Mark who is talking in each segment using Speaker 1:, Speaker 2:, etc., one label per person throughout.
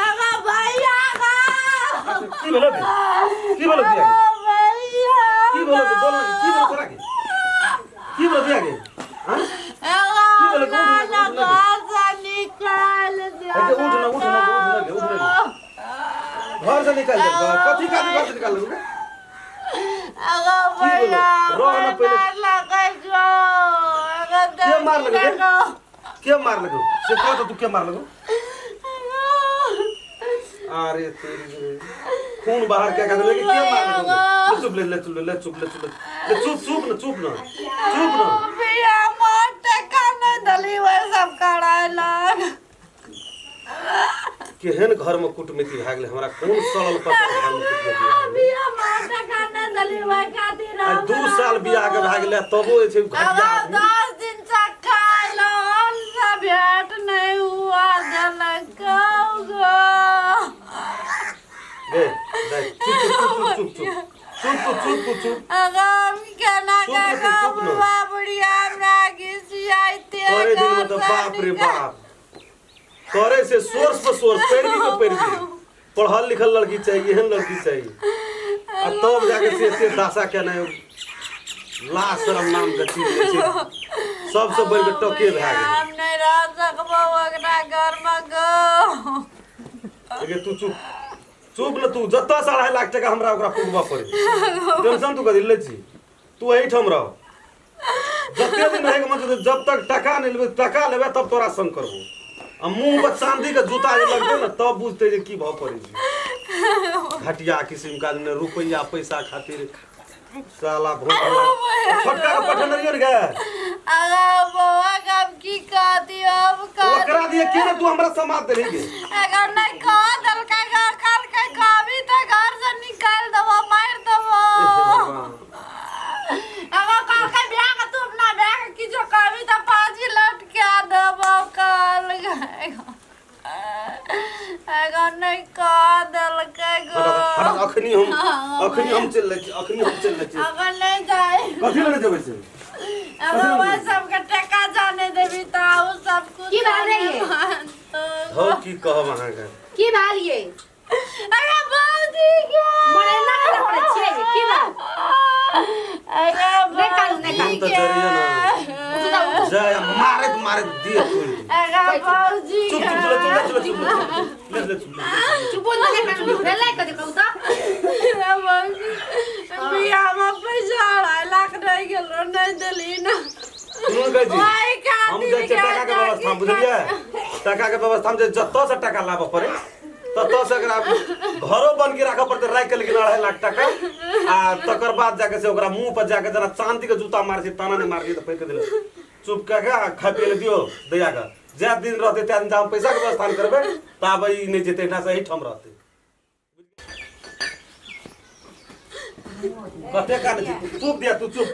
Speaker 1: अगो भैया गो
Speaker 2: की भेलो गे? की भेलो दिया गे?
Speaker 1: अगो भैया
Speaker 2: की भेलो गे? बोल ना गे, की भेलो तोरा गे? की भेलो दिया गे? हाँ?
Speaker 1: अगो
Speaker 2: की भेलो गे? उठ ना गे, उठ ना गे।
Speaker 1: घर से निकाल दिया
Speaker 2: अरे उठ ना, उठ ना गे, उठ ना गे, उठ ना गे। घर से निकाल दे कथी खातिर घर से निकाल दे
Speaker 1: अगो
Speaker 2: की भेलो?
Speaker 1: भैया
Speaker 2: रह ना पहिले।
Speaker 1: मार लगै छौ अगो
Speaker 2: के मार लगै गे?
Speaker 1: गो
Speaker 2: के मार लगो से कह तो तू के मार लगो अरे तेरी खून बाहर क्या कर लेके के मार लगो ले चुप ले ले चुप ले ले चुप ले चुप ले चुप चुप ना चुप ना चुप ना
Speaker 1: भैया मार टका नहीं दली वह सब कराए लाग
Speaker 2: केहन घर में कुटमैती भए गेलै हमरा कोन सड़ल पचल घर में कुटमैती भए गेलै
Speaker 1: बिया मार टका नहीं दली वह खातिर
Speaker 2: आइ 2 साल बियाह के भए गेलै तबो जे छै घटिया आदमी
Speaker 1: 10 दिन से खाइलो से भेंट नहीं हुआ देलक गो
Speaker 2: गे दाइ चुप चुप चुप चुप चुप चुप चुप चुप चुप चुप
Speaker 1: अगम केना
Speaker 2: चुप न तू, चुप न।
Speaker 1: बुढ़वा बुढ़िया हमरा घिसियाइते
Speaker 2: तोरे दिन में तो बाप रे बाप तोरे से सोर्स पर सोर्स पैरवी पर पैरवी पढ़ल लिखल लड़की चाहिए एहन लड़की चाहिए आ तब जाके से एते दासा केनाइ ला शरम नाम के चीज नहि छै सबसँ बढ़ि कऽ टके भए गेलै
Speaker 1: हम नहीं रह सकबो ओकरा घर में गो
Speaker 2: लेकिन तू चुप चुप न तू जतऽ से 2.5 लाख टका हमरा ओकरा पुगबऽ पड़ै टेंशन तू कथी लै छी तू एहिठाम रह जते दिन रहैके मन छौ जब तक टका नहि लेबै टका लेबै तब तोरा संग करबो आ मुँह पर चांदी के जूता जे लगतै ने तब बुझतै जे की भऽ पड़ै छै घटिया किसिम के आदमी ने रुपैआ पैसा खातिर साला भोसड़ा छोटका के पठेने रहियो ने गे
Speaker 1: अरे बौआ के हम की कह दियो हम कह
Speaker 2: ओकरा दिए के ने तू हमरा समाज देलही गे
Speaker 1: अगर नहीं कह देलकै घर करके कहबी तऽ घर से निकाल देबो मारि देबो
Speaker 2: हे भगवान।
Speaker 1: अगर कहलकै बियाह के तू अपना बियाह के किछो कहबी तऽ पाँची लटका देबो कहलकै अगर नहीं कह देलकै गो
Speaker 2: हटा दे, हटा दे, अखनी हम चलि लै छी अखनी हम चलि लै छी
Speaker 1: अगर नहीं जाए
Speaker 2: कथी लए जेबै से
Speaker 1: अगर वह सबके टका जाने देबी तऽ उ सब कुछ
Speaker 3: की भेल रे ये?
Speaker 2: हौ की कहब अहाँके
Speaker 3: की भेल ये
Speaker 1: अरे बाबूजी के
Speaker 3: मरे ना करे पड़े छियै ये, की भेल
Speaker 1: अरे
Speaker 3: नहि कानू, नहि
Speaker 2: हम
Speaker 3: कानू।
Speaker 2: तऽ जरिए ना
Speaker 3: उठू जाउ, उठू।
Speaker 2: जय मारैत मारैत दिए तोड़ि दी
Speaker 1: अरे बाबूजी
Speaker 2: चुप चुप चलो चलो चलो चुप ले ले चुप ले
Speaker 3: चुपो नहि कानू, भेलै कथी कहू तऽ
Speaker 1: बाबूजी बियाह में पैसा 2.5 लाख रहि गेल रहो नहीं देली ना
Speaker 2: सुनू ने कहै छी
Speaker 1: ओहि
Speaker 2: हम
Speaker 1: खातिर
Speaker 2: जाइ छियै टाका के व्यवस्था बुझलियै टाका के व्यवस्था जे जतऽ से टाका लाबऽ पड़े ततऽ से एकरा घरो बन के राखऽ पड़तै राखि के लेकिन 2.5 लाख टाका आ तकर बाद जाके से ओकरा मुंह पर जाके जेना चांदी के जूता मारै छै ताना नहि मारै छै तऽ फेंक देलक चुप कए के आ खाय पियै लए दियौ दैया के जए दिन रहतै तै दिन हम पैसा के व्यवस्था करबै ताबे ई नहि जेतै एहिठाम से एहिठाम रहतै कते काने छी तू चुप दिया तू चुप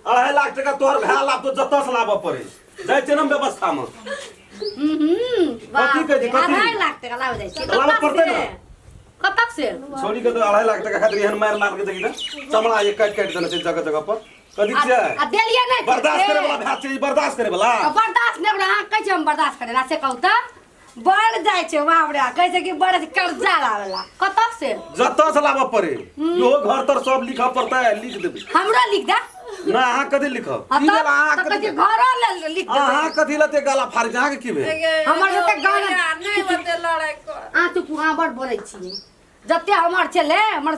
Speaker 2: 2.5 लाख टका तोहर भए लाभ तो जतऽ से लाबऽ पड़े जाइ छै ने व्यवस्था मे कथी कहै छी, कथी?
Speaker 3: 2.5 लाख टका लाबऽ जाइ छियै
Speaker 2: लाबऽ पड़तै ने।
Speaker 3: कतक से
Speaker 2: छोड़ी के तो 2.5 लाख टका खातिर एहन मारि मार के देखी तऽ चमड़ा ये काटि काटि देने छै जगह जगह पर कथी छियै
Speaker 3: आ देलियै नहि
Speaker 2: बर्दाश्त करे वाला भए छै ई बर्दाश्त करे वाला
Speaker 3: आ बर्दाश्त नहि ओकरा अहाँ कहै छियै हम बर्दाश्त करे ला से कहू तऽ बढ़ जाइ छै बाप रे कहै छै कि बड़ कर्जा लाबेला कतक से
Speaker 2: जतऽ से लाबऽ पड़े इहो घर तर सब लिखऽ पड़तै लिख देबै
Speaker 3: हमरो लिख दे
Speaker 2: ना अहाँ कथी लिखब
Speaker 3: आ
Speaker 2: की
Speaker 3: तब
Speaker 2: भेल अहाँ
Speaker 3: तऽ कहै
Speaker 2: कथी
Speaker 3: छै घरो लेल लिख देबै
Speaker 2: अहाँ कथी लते गाला फाड़ै छी अहाँके की भेल
Speaker 3: हमर जते गाना
Speaker 1: नहीं होते लड़ाई कर
Speaker 3: अहाँ चुप अहाँ बड़ बोलै छियै जते हमर छलै हमर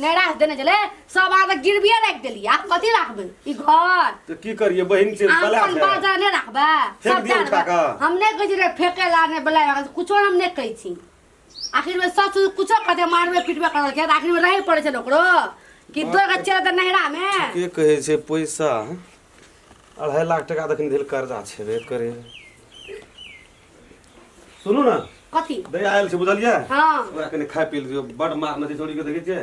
Speaker 3: नैरास देने छलै सब अहाँ तऽ गिरबिए राखि देलियै आब कथी राखबै ई घर
Speaker 2: तऽ की करियै बहिन छै
Speaker 3: अहाँ
Speaker 2: बला
Speaker 3: अपन
Speaker 2: छै
Speaker 3: बाजार नहि राखबै
Speaker 2: फेंक
Speaker 3: सब
Speaker 2: दियौ
Speaker 3: दए
Speaker 2: उठा
Speaker 3: देबै।
Speaker 2: कऽ।
Speaker 3: हम नहि कहै छी फेंके ला नहि बला कुछो हम नहि कहै छी आखिर में सच कुछो कहते मारबे पीटबे करल के आखिर में रहे पड़े छै ने ओकरो कि दो के चल तऽ नैहरा में
Speaker 2: के कहै छै पैसा 2.5 लाख टका तखन भेल कर्जा छेबे करे सुनू ने
Speaker 3: कथी
Speaker 2: दया आयल छै बुझलियै
Speaker 3: हाँ
Speaker 2: ओकरा कनि खाय पी लियौ बड मारने छै छौड़ी के देखै छियै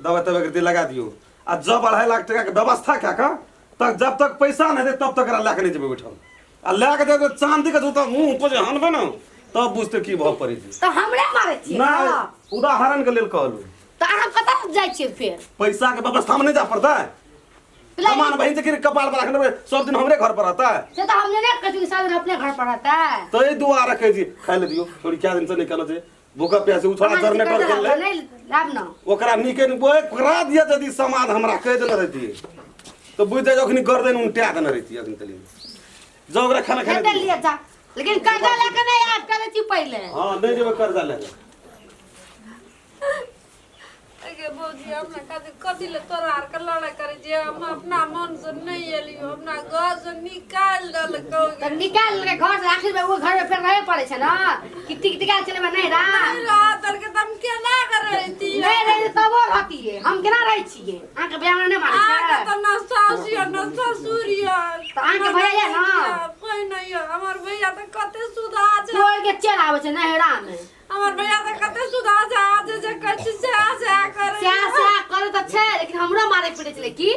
Speaker 2: दवाइ तवाइ के लगा दियौ आ जब 2.5 लाख टका के व्यवस्था कए कऽ तक जब तक पैसा नहि हेतै तब तक एकरा लए कऽ नहि जेबै ओहिठाम आ लए के दे चांदी के जूता मुंह पर जे हनबे ने तब बुझते की भाव पड़ै छै।
Speaker 3: तऽ हमरे मारै छियै
Speaker 2: ना,
Speaker 3: ने?
Speaker 2: उदाहरण के लेल कहलू।
Speaker 3: तऽ अहाँ कतऽ जाइ छियै फेर?
Speaker 2: पैसा के व्यवस्था में नहीं जा पड़ता है। सामान बहिन से कपाल पर रखने सब दिन हमरे घर पर रहता है।
Speaker 3: से तो हमने नहीं कहती कि सब दिन अपने घर पर रहता है।
Speaker 2: तो ये दुआ रखे जी खाए ले दियो थोड़ी क्या दिन से निकलो छे भूखा प्यासे उ छोड़ा जनरेटर कर ले
Speaker 3: नहीं लाभ ना।
Speaker 2: ओकरा निके न बोए करा दिया यदि समाज हमरा कह देने रहती तो बुझ जाए अखनी गर्दन उल्टा देने रहती अखनी तली जो ओकरा खाना
Speaker 3: दे
Speaker 2: खाए
Speaker 3: दे लिए जा लेकिन कर्जा लेके नहीं आब करे छी पहले।
Speaker 2: हां नहीं जेबे कर्जा लेके।
Speaker 1: अगे भौजी हमरा कथी कथी ले तोरा आर के लड़ाई करे छियै? हम अपना मन से नहीं एलियो, अपना घर से निकालि देलकौ।
Speaker 3: तऽ निकाल के घर से आखिर में वो घर में फेर रहे पड़े छै ना कि टिक टिका चले में नहीं रहा।
Speaker 1: नहीं रह देलकै तऽ हम केना के रहितियै?
Speaker 3: नहीं रहे तबो रहतियै, हम केना रहै छियै? अहाँके भैया हमरा नहि मारै
Speaker 1: अहाँके
Speaker 3: छै?
Speaker 1: तऽ न सासु यऽ न ससुर यऽ।
Speaker 3: तऽ अहाँके भैया यऽ न?
Speaker 1: कोइ नहि यऽ। हमर भैया तऽ कते सुधा छै।
Speaker 3: तोड़ के चलि आबै छै नहिरा में।
Speaker 1: हमर भैया तऽ कते सुधा छै, अहाँ जे जे कहै छी सएह सएह करै।
Speaker 3: सएह सएह करै तऽ छै लेकिन हमरो मारै पीटै छलै की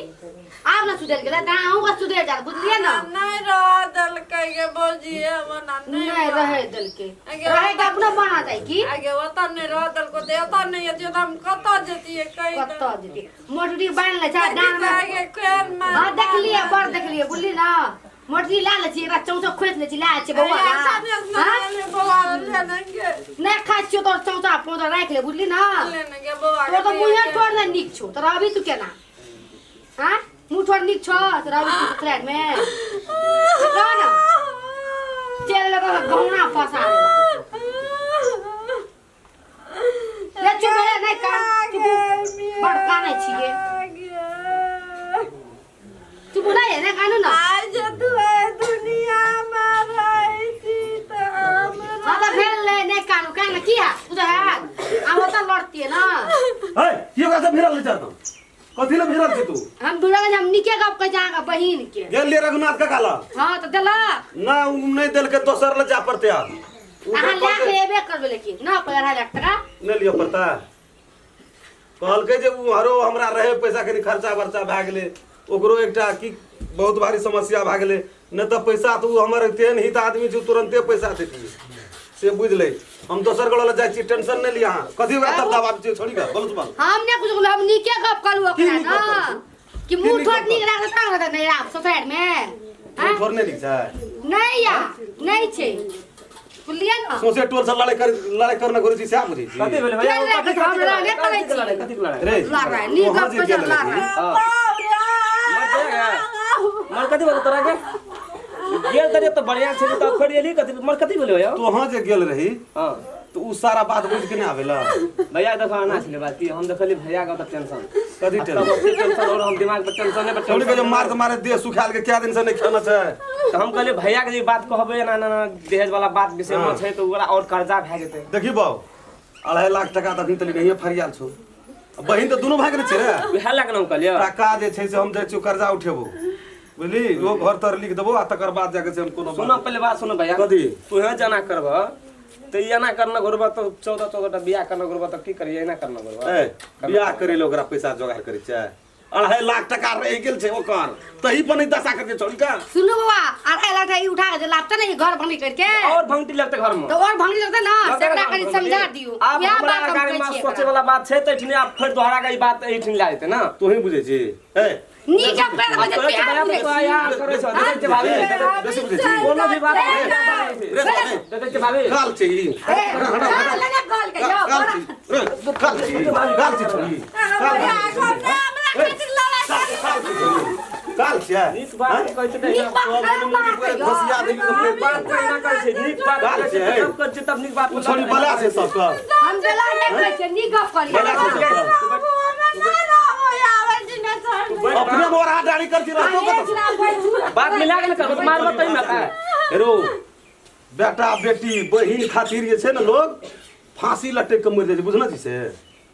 Speaker 3: आब ने सुधरि गेलै तऽ अहूँके सुधरि जायत बुझलियै ने।
Speaker 1: नहीं रह देलकै गे भौजी, हमरा
Speaker 3: नहीं
Speaker 1: नहीं
Speaker 3: रहे देलकै।
Speaker 1: आगे
Speaker 3: रहे के अपनो बना जाइ की।
Speaker 1: आगे ओतऽ नहीं रह देलको तऽ एतऽ नहीं एतियै तऽ हम कतऽ जैतियै कहि दे।
Speaker 3: कतऽ जेतियै? मोटरी बान्हि लै छै डाँड़ में।
Speaker 1: आगे केहन मार।
Speaker 3: हाँ देखलियै बड़ देखलियै बुझली ने। मोटरी ला लै छी एकरा चौचौ खोसि लै छी ला छै बौआ ला। हाँ? नहि खाइ छियौ तोर चौचा पौधा राखि ले बुझली ने। तोर तऽ मुँहे ठोर नहि नीक छौ तऽ रहबी तू केना? हाँ मुँह ठोर नीक छौ तऽ रहबी तू ससुरारि मे? कह ने चलि एलौ तऽ गहुना फसा देलक। ले चुप भए जा, नहि कान चुप बड़ कानै छियै। चुप नहि है, नहि कानू ना।
Speaker 1: आइ जे तू एहि दुनिया मे रहै छी तऽ हम
Speaker 3: हाँ तऽ भेल ले, नहि कानू कान की है तू तऽ हैत आब ओतऽ लड़तियै ना।
Speaker 2: है की ओकरा से भिड़ल छै तू? कथी ले भिड़ल छै तू?
Speaker 3: हम भिड़ल हम नीके गप कहै छी अहाँके बहिन के।
Speaker 2: गेल लिए रघुनाथ काका लग?
Speaker 3: हाँ तऽ देलक
Speaker 2: ना, उ नहीं देलकै दोसर ले जा पड़तै आब। उ
Speaker 3: अहाँ
Speaker 2: तऽ
Speaker 3: लए के
Speaker 2: कहलकै
Speaker 3: एबे करबै लेकिन ना कोइ 2.5 लाख टका
Speaker 2: नहि लिअ पड़तै। कहलकै जे उ हरो हमरा रहे पैसा कनि खर्चा बर्चा भए गेलै ओकरो एकटा की बहुत भारी समस्या भए गेलै नहि तऽ पैसा तऽ उ हमर तेहन हित आदमी छै तुरन्ते पैसा देतियै से बुझि लै। हम दोसर गोड़ा लग जाइ छी टेंशन नहि लिअ अहाँ। कथी ओकरा तब दबाब छियै छोड़ि कऽ बोलू बोल।
Speaker 3: हम नहि कुछ बोलू हम नीके गप कहलू
Speaker 2: की
Speaker 3: ओकरा
Speaker 2: नीक
Speaker 3: ना
Speaker 2: गप कहलू?
Speaker 3: कि
Speaker 2: की
Speaker 3: मुँह
Speaker 2: नीक
Speaker 3: ठोर
Speaker 2: गप
Speaker 3: नीक लागत तब रहतै नहि आब ससुरारि मे।
Speaker 2: मुँह ठोर नहि नीक छै?
Speaker 3: नहि या नहि छै बुझलियै ने।
Speaker 2: सौंसे टोल से लड़ाई कर लड़ाई करना करै छी सएह बुझै छी।
Speaker 4: कथी भेलै भैया?
Speaker 3: चलि
Speaker 4: कथी
Speaker 3: हम लड़ाई नहि करै
Speaker 4: कथी लड़ाई
Speaker 3: छी।
Speaker 4: कथी लड़ाई?
Speaker 2: रे
Speaker 3: लड़ाई नीक
Speaker 2: वहाँ
Speaker 3: गप
Speaker 2: जे
Speaker 3: कहै छै
Speaker 2: गेल
Speaker 3: लड़ाई।
Speaker 2: रही।
Speaker 4: मर जाएगा मर कथी बोल तोरा के गेल तरी तो बढ़िया छै तऽ फेर एली कथी मर कथी भेलै भैया?
Speaker 2: तो वहाँ जे गेल रही
Speaker 4: हां
Speaker 2: तो उ सारा बात बुझ के नहि आवेला।
Speaker 4: भैया देखो आना छलै बात की हम देखली भैया के तऽ टेंशन
Speaker 2: कथी
Speaker 4: तब
Speaker 2: टेंशन?
Speaker 4: ओते टेंशन और हम दिमाग पर टेंशन नहि पर
Speaker 2: छोड़ी के जे
Speaker 4: टेंशन।
Speaker 2: मार मारे देह सुखायल के क्या दिन से नहीं खाना छै।
Speaker 4: तऽ हम कहलियै भैया के जे बात कहबै एना एना दहेज वाला बात विषय मे छै तऽ ओकरा और कर्जा भए जेतै।
Speaker 2: देखी बाबू 2.5 लाख टका तऽ अखन तक नहिये फरियाल छौ। बहिन तऽ दुनू भाई के ने छै रे।
Speaker 4: उएह लए कऽ ने हम कहलियै
Speaker 2: टका जे छै से हम जाइ छियौ कर्जा उठेबो बुझली ओ घर तर लिख देबो आ तकर बाद जाके से हम कोनो
Speaker 4: सुनो पहिले बात सुनो भैया।
Speaker 2: कथी?
Speaker 4: तू हे जना करबह तऽ ई एना करना घुरबह तऽ 14 14 टा बियाह करना घुरबह तऽ की करियै एना करना घुरबह।
Speaker 2: ए बियाह करै लए ओकरा पैसा जोगाड़ करै छै। 2.5 लाख टका रहि गेल छै ओकर तही पर नहीं दशा करके छोड़ी का।
Speaker 3: सुनू बाबा 2.5 लाख ई उठा के लाभ तऽ नहीं घर बनी करके
Speaker 4: और भंगटी लगतै घर में
Speaker 3: तो और भंगटी लगतै ना
Speaker 4: लगतै
Speaker 3: से एकरा
Speaker 4: घर
Speaker 3: कनि
Speaker 4: में
Speaker 3: समझा
Speaker 4: भंगटी।
Speaker 3: दियौ।
Speaker 4: आब
Speaker 3: इएह
Speaker 4: हमरा
Speaker 3: बात हम
Speaker 4: गाड़ी
Speaker 3: कहै
Speaker 4: में
Speaker 3: छियै
Speaker 4: सोचे
Speaker 3: एकरा।
Speaker 4: वाला बात छै तऽ एहिठिन आब फेर दोहरा के ई बात एहिठिन लए जेतै ना।
Speaker 2: तू ही बुझै छी ए
Speaker 3: नीक गप करै
Speaker 4: आब
Speaker 3: छै
Speaker 4: तोरे
Speaker 3: प्यार
Speaker 4: भैया
Speaker 3: बुझै
Speaker 4: तो
Speaker 3: छी।
Speaker 4: यार करै छौ देखै छियै भाभी।
Speaker 2: बेसी बुझै छी।
Speaker 4: कोनो भी बात
Speaker 2: रे
Speaker 4: देखै छियै भाभी।
Speaker 2: गाल छै ई।
Speaker 3: ए, गाल ने गाल के यौ,
Speaker 2: गाल
Speaker 3: बड़ा-
Speaker 2: छै रे गाल छै गाल छै छोड़ी गाल छै।
Speaker 4: नीक बात कहै छै तऽ
Speaker 3: नीक बात
Speaker 4: सब
Speaker 3: करै बात यौ।
Speaker 2: घोसिया देबी तऽ फेर
Speaker 4: बात कोई ना करै छै नीक बात
Speaker 2: गाल
Speaker 4: कहै छै
Speaker 2: छै।
Speaker 4: तब करै छै तब नीक बात
Speaker 2: ओ छोड़ी बला छै सबके
Speaker 3: हम बेला नहि कहै छियै, नीक गप
Speaker 2: बला
Speaker 3: करियै।
Speaker 2: छै सबके अपने मोरा डाली करती रहतो कतऽ।
Speaker 4: बात मिला के ने करबो मारबो तै ना
Speaker 2: हेरो बेटा बेटी बहिन खातिर जे छै ने लोग फांसी लटक के मरि जाइ छै बुझना छी से।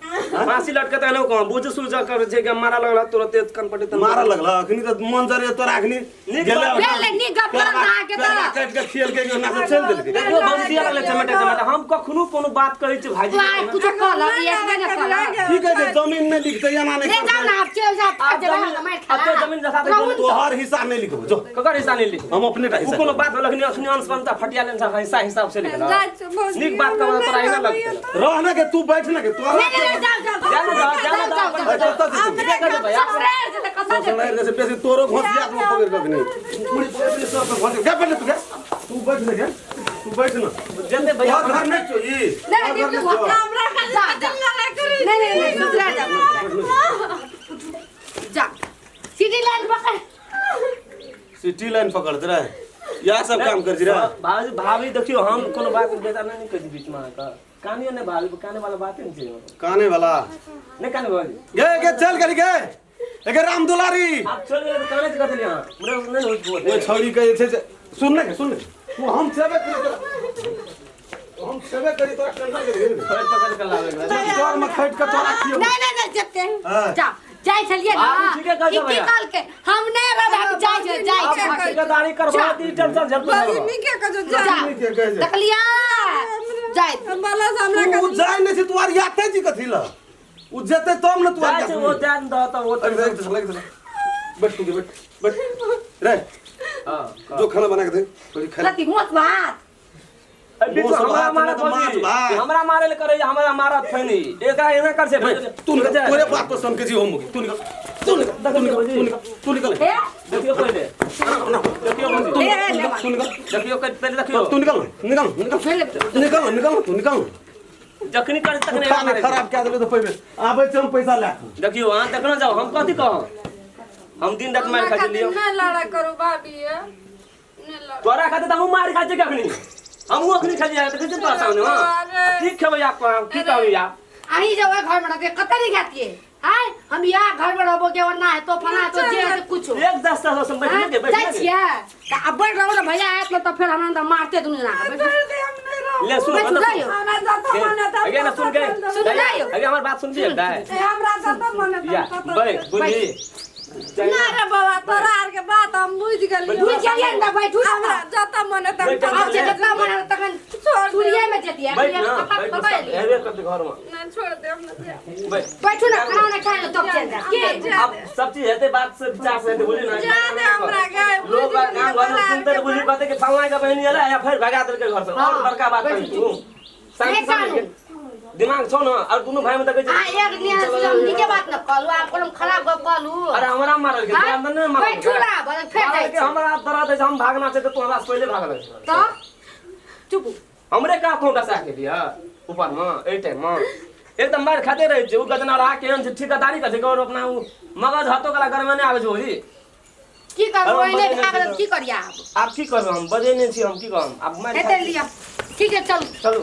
Speaker 4: फांसी लटकता न कह बुझ सुझ कर छै कि मारा लगला तुरंत कनपटी त
Speaker 2: मारा लगला अखनी त मन जरे तोरा अखनी
Speaker 4: नीक
Speaker 2: गेलै
Speaker 4: बात।
Speaker 3: भेल नीक गप करब अहाँके तऽ।
Speaker 2: पेड़वा काटि के खियल के ना से चल देलकै।
Speaker 4: देखियो भौजी दिया लगले चमेटा चमेटा, हम कखनो कोनो बात कहै छी भाईजी
Speaker 3: तू आइ कुछो कहलक, ई एतबे ने कहलक।
Speaker 2: की कहै छै जमीन नहि लिखतै एना नहि
Speaker 3: नहि जाउ
Speaker 2: करतै।
Speaker 3: ने, आब चलि जाउ,
Speaker 4: आब
Speaker 3: जेबै
Speaker 4: जमीन-
Speaker 3: हम मारि
Speaker 4: आब तो
Speaker 3: खा।
Speaker 4: जमीन जथा तऽ
Speaker 3: रहू ने।
Speaker 2: तोहर हिस्सा नहि लिखबो जो।
Speaker 4: ककर हिस्सा नहि लिख?
Speaker 2: हम अपने टा
Speaker 4: उ
Speaker 2: हिस्सा
Speaker 4: कोनो बात होलक नि अखनी अंश बनता फटिया लेन सा हिस्सा हिसाब से लिखल।
Speaker 1: जाइ छियौ भौजी,
Speaker 4: नीक बात कहब तोरा एना लगतै।
Speaker 2: रह ना के तू बैठ ना के तोरा
Speaker 3: नहि, नहि, नहि, जाउ, जाउ,
Speaker 4: जा ने जाउ, जा ने
Speaker 3: जाउ,
Speaker 4: जाउ,
Speaker 3: जाउ, जाउ।
Speaker 2: कतऽ जेतै?
Speaker 4: ठीके कहै भैया।
Speaker 3: ससुरारि जेतै, कतऽ जेतै?
Speaker 2: ससुरारि जैसे बेसी तोरो घोंसिया के पकड़ के अखनी पूरी पूरी सब के घोंसि गे बैठ तू गे, तू बैठ ना गे, तू बैठ ना।
Speaker 4: जेतै भैया।
Speaker 2: तोहर घर नहि छौ ई।
Speaker 3: नहि, नहि,
Speaker 2: तोहर घर
Speaker 3: देखियौ,
Speaker 2: नहि छौ।
Speaker 1: हमरा खाली
Speaker 3: जा,
Speaker 1: कथी लड़ाई करै
Speaker 3: नहि, नहि, नहि, ससुरारि जाउ। जा, सीढ़ी लाइन पकड़।
Speaker 2: सिटी लाइन पकड़ते रहे, इएह सब काम कर छी रे।
Speaker 4: भाभी भाभी देखियो हम कोनो बात बेजार नहि कहै छी बीच में अहाँके कानियो नहि भाभी, काने वाला बाते नहि छै।
Speaker 2: काने वाला
Speaker 4: नहि काने भाभी।
Speaker 2: गे गे चल गेली गे एगे राम दुलारी।
Speaker 4: आब चल गेलै तऽ काने से कथी अहाँ हमरा नहि होइत
Speaker 2: ओहि
Speaker 4: बोल।
Speaker 2: छौड़ी के जे छै से सुन ने सुन ने, तू हम छेबे करी तोरा, हम छेबे करी तोरा कंधा के घेर
Speaker 4: पकड़ पकड़ के लाबै
Speaker 2: तोर में खटि के तोरा खियेबो।
Speaker 3: नहि, नहि, नहि, जेतै।
Speaker 2: हाँ।
Speaker 3: जा, जाइ छलियै ने।
Speaker 4: बाबू ठीके कहै
Speaker 3: ई
Speaker 4: छौ
Speaker 3: की
Speaker 4: भैया।
Speaker 3: कहलकै? हम नहि रहबै, हम जाइ छियै, जाइ
Speaker 4: आब
Speaker 3: छियै।
Speaker 4: ठेकेदारी करबा दी टेंशन झेलतौ।
Speaker 1: भौजी नीके कहै छौ, जा।
Speaker 3: जा।
Speaker 2: नीके कहै छै।
Speaker 3: देखलियै? जाइ।
Speaker 1: बाला से हमरा
Speaker 2: तू जाइ नहि छै, तू आर याते जी कथी ल उ जेतै तब ने तू आर
Speaker 4: जाइ छै ओ जाय ने दह तऽ ओ
Speaker 2: अरे देख चल चल बैठ तू के बैठ बैठ रे।
Speaker 4: हां
Speaker 2: जो खाना बना के दे थोड़ी खा ले।
Speaker 3: कथी मोस भात?
Speaker 4: बीच
Speaker 2: मोस
Speaker 4: हमरा
Speaker 2: भात
Speaker 4: मारे
Speaker 2: नहि तऽ माछ
Speaker 4: भौजी
Speaker 2: भात।
Speaker 4: हमरा मारे ले करे, हमरा मारत फैनी एकरा एना कर छै।
Speaker 2: तू निकल, तोरे बात पर सन के जी हम तू निकल तू निकल तू निकल तू निकल तू निकल।
Speaker 3: हे
Speaker 4: देखियो पहिले, देखियो भौजी।
Speaker 3: हे, हे, ले
Speaker 2: तू निकल,
Speaker 4: देखियो पहिले देखियो।
Speaker 2: तू निकल निकल निकल निकल निकल तू निकल।
Speaker 4: जखनी करे तखने
Speaker 2: उठा ने खराब कए देलौ तऽ पैबे आबै छै हम पैसा लए कऽ।
Speaker 4: देखियो अहाँ देखना जाओ, हम कथी कहब, हम दिन रात मारि
Speaker 1: हमरा
Speaker 4: खाइ छी
Speaker 1: खातिर
Speaker 4: लियो।
Speaker 1: नहि लड़ाई करू भाभी, ये नहि लड़ाई।
Speaker 4: तोरा खातिर तऽ हमहूँ मारि खाइ छी कखनी, हमहूँ अखनी खाइ छी देखै छी तोरा सामने।
Speaker 1: अरे।
Speaker 4: की खेबै आब हम, की कहबै आब?
Speaker 3: अहीं जे ओहि घर में रहते कतऽ नहीं खातिए? आय हम यहाँ घर में रहबो के और ना है तो फला है तो जे है तो कुछो।
Speaker 4: एक दस दस से बैठ के बैठ
Speaker 3: जाइ
Speaker 4: के
Speaker 3: छियै तऽ आब बैठ रहू ने भैया आयत ने तऽ फेर हमरा तऽ मारते दुनू जना के। बैठू।
Speaker 1: छोड़ि दे, हम नहि रहब।
Speaker 4: ले सुन
Speaker 3: बैठू
Speaker 4: मतलब
Speaker 3: जाइयो।
Speaker 1: हमरा जतऽ मन हेतै
Speaker 4: अगे ना सुन के
Speaker 3: सुन जाइयो।
Speaker 4: अगे हमर बात सुन भी दाय।
Speaker 1: ए, हमरा जतऽ मन हेतै
Speaker 4: या
Speaker 1: हम ततऽ
Speaker 4: बैठ बुझी
Speaker 1: ना रे बाबा, तोरा आर के बात हम बुझि गेलियौ।
Speaker 3: बुझि गेलियै ने तऽ बैठू ने।
Speaker 1: हमरा जतऽ मन हेतै हम
Speaker 4: बैठ।
Speaker 1: ततऽ
Speaker 3: आब जे जितना मन हेतै तखन
Speaker 1: छोड़ दे।
Speaker 3: चूड़िये में जतियै।
Speaker 4: बैठ ना
Speaker 3: कतऽ
Speaker 4: बैठ
Speaker 3: कतऽ एलियै?
Speaker 4: हेबे करते घर में।
Speaker 1: नहि छोड़ दे, हम नहि जायब।
Speaker 4: बैठ।
Speaker 3: बैठू ने, खाना उना खाइ ले तब चलि जायब की?
Speaker 4: अब सब चीज हेतै बात से विचार से हेतै बुझली ना।
Speaker 1: जा दे हमरा गे, बुझि
Speaker 4: लोग
Speaker 1: गेलियै
Speaker 4: गाँव घर
Speaker 1: तोरा
Speaker 4: में
Speaker 1: आर
Speaker 4: सुनते
Speaker 1: के
Speaker 4: तऽ बुझी कहते कि फलना के बहिनी एलै या फेर भगा देलकै घर से। और बड़का बात
Speaker 3: बैठू।
Speaker 4: कही तू शांति
Speaker 3: नहि
Speaker 4: से
Speaker 3: कानू।
Speaker 4: दिमाग छौ ना और दुनू भाई में देखै
Speaker 3: अहाँ
Speaker 4: छै।
Speaker 3: एक नियन से हम नीके बात न कहलू, आब कोनो खराब गप कहलू?
Speaker 4: अरे हमरा मारल के
Speaker 3: हाँ?
Speaker 4: तोरा नहि मारल
Speaker 3: बैठू ना, बस फेर जाइ
Speaker 4: के
Speaker 3: छी।
Speaker 4: हमरा दर्द है हम भागना छै तऽ तू हमरा से पहिले भागल छै।
Speaker 3: तऽ चुप।
Speaker 4: हमरे का फोन डसा के दिया ऊपर में एहि टाइम में एकदम मार खाते रहै छै। उ गजना रहा केहन छै ठेकेदारी करै छै और अपना उ मगज हतो कला गरमे नहि आबै छै ओही।
Speaker 3: की करबै?
Speaker 4: हम
Speaker 3: ओहिने
Speaker 4: बजै
Speaker 3: भए
Speaker 4: नहि
Speaker 3: गेल
Speaker 4: छी
Speaker 3: की करियै आब?
Speaker 4: आब की करबै, हम बजै नहि छी, हम की कहब आब मारि
Speaker 3: हेतै लिअ, ठीक है चलू।
Speaker 4: चलू।